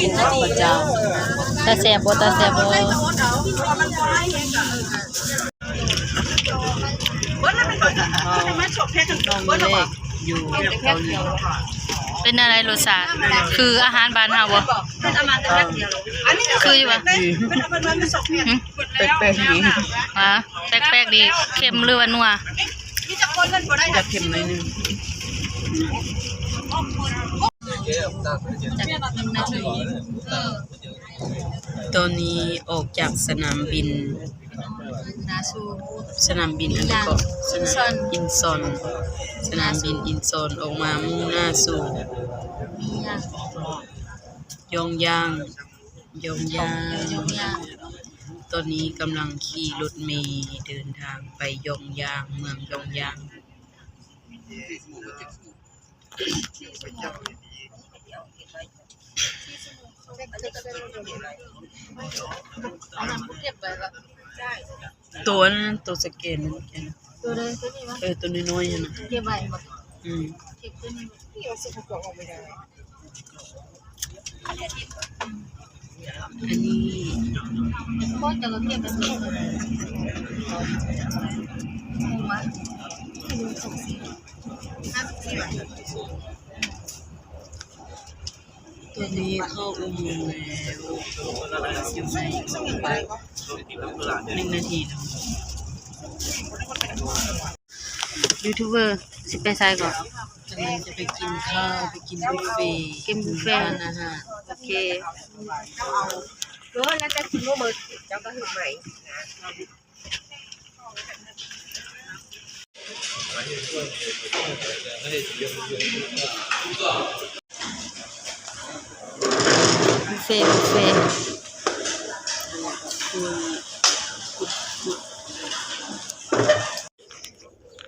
ກິນເຂົ້າເຈົ້າ. ຕາແຊບບໍ່? ຕາແຊບບໍ່? ນ້ອງເລັກຢູ່ເກົາຫຼີ ເປັນແນວໃດລົດຊາດ? ຄືອາຫານບ້ານເຮົາບໍ່? ຄືຢູ່ບໍ່? ອືມ ຫຶ? ແປກໆດີ. ຫວາ? ແປກໆດີ. ເຄັມ ຫຼືວ່ານົວ? ຈະເຄັມໜ້ອຍໜຶ່ງ. ຕອນນີ້ອອກຈາກສະໜາມບິນ ສະໜາມບິນອັນໃດເກາະ? ສະໜາມ ອິນຊອນ ສະໜາມບິນອິນຊອນ ອອກມາມຸ່ງໜ້າສູ່ ຢອງຢາງ ຢອງຢາງ. ຕອນນີ້ກຳລັງຂີ່ລົດເມເດີນທາງໄປຢອງຢາງ ເມືອງຢອງຢາງ. ໂຕອັນນັ້ນ ໂຕສະແກນນັ້ນ ໂຕໃດ? ໂຕນີ້ຫວາ? ເອີ ໂຕນ້ອຍໆຫັ້ນນະ ເກັບໄວ້ບໍ່? ອືມ ເກັບໂຕນີ້ ອັນນີ້ ໂຄດ ເຈົ້າກໍເກັບໄວ້ໂຕນີ້ ໂຕນີ້ເຂົ້າອຸໂມງແລ້ວ ຢູ່ໃນອີກໜຶ່ງນາທີ. ຢູທູບເບີຊິໄປໃສເກາະ? ກຳລັງຈະໄປກິນເຂົ້າ ໄປກິນບຸບເຟ ກິນບຸບເຟ ຮ້ານອາຫານ. ໂອເຄ ເອີ ແລ້ວຈະກິນບໍ່ໝົດ ເຈົ້າກໍເຮັດໃໝ່. ບຸບເຟ ບຸບເຟ.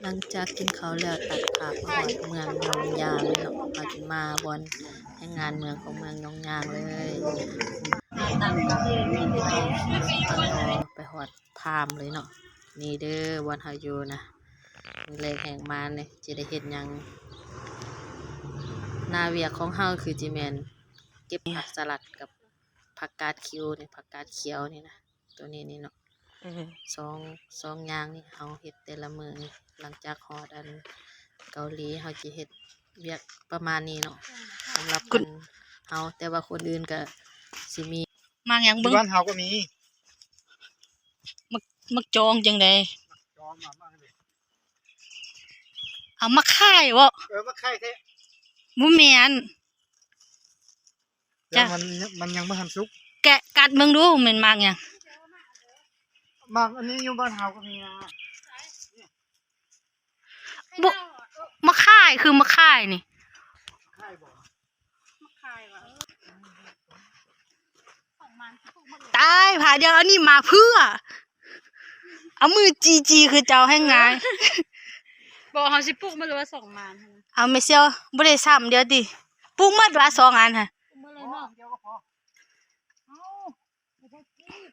ຫຼັງຈາກກິນເຂົ້າແລ້ວ ຕັດພາບມາຮອດເມືອງຍອງຢາງເລີຍເນາະ. ເຮົາຈະມາບ່ອນແຮງງານເມືອງຂອງເມືອງຍອງຢາງເລີຍ ໄປຮອດຟາມເລີຍເນາະ. ນີ້ເດີບ່ອນເຮົາຢູ່ນະ ມື້ແລກແຮງມານີ້ ຈະໄດ້ເຮັດຫຍັງ? ໜ້າວຽກຂອງເຮົາຄືຊິແມ່ນເກັບຜັກສະຫຼັດກັບຜັກກາດຂຽວນີ້ ຜັກກາດຂຽວນີ້ນະ ໂຕນີ້ນີ້ເນາະ. ເອີ ສອງ ສອງຢ່າງນີ້ເຮົາເຮັດແຕ່ລະມື້ນີ້. ຫຼັງຈາກຮອດອັນເກົາຫຼີ ເຮົາຈະເຮັດວຽກປະມານນີ້ເນາະ ສຳລັບ ຄົນ ອັນເຮົາ. ແຕ່ວ່າຄົນອື່ນກະຊິມີ ໝາກຫຍັງເບິ່ງ? ຢູ່ບ້ານເຮົາກໍມີ. ໝາກ ໝາກຈອງຈັ່ງໃດ? ໝາກຈອງ ໝາກ ໝາກ ເອົາມາຂາຍບໍ? ເອີ ມາຂາຍແທ້. ບໍ່ແມ່ນ. ແຕ່ ຈ້ະ ມັນ ມັນຍັງບໍ່ທັນສຸກ. ແກະກັດເບິ່ງດູ ແມ່ນໝາກຫຍັງ? ໝາກອັນນີ້ຢູ່ບ້ານເຮົາກໍມີນະ. ບໍ່ ມາຂາຍ ຄືມາຂາຍນີ້. ຂາຍບໍ່? ຕາຍ ພາດຽວ ອັນນີ້ມາເພື່ອ ເອົາມືຈີໆ ຄືເຈົ້າແຮງງ່າຍ. ບໍ່ ເຮົາຊິປູກໝົດລະວ່າສອງໝານຫັ້ນນະ. ເອົາແມ່ສ່ຽວ ບໍ່ໄດ້ຊ້ຳດຽວຕິ? ປູກໝົດວ່າສອງອັນຫັ້ນ? ປູກໝົດເລີຍເນາະ.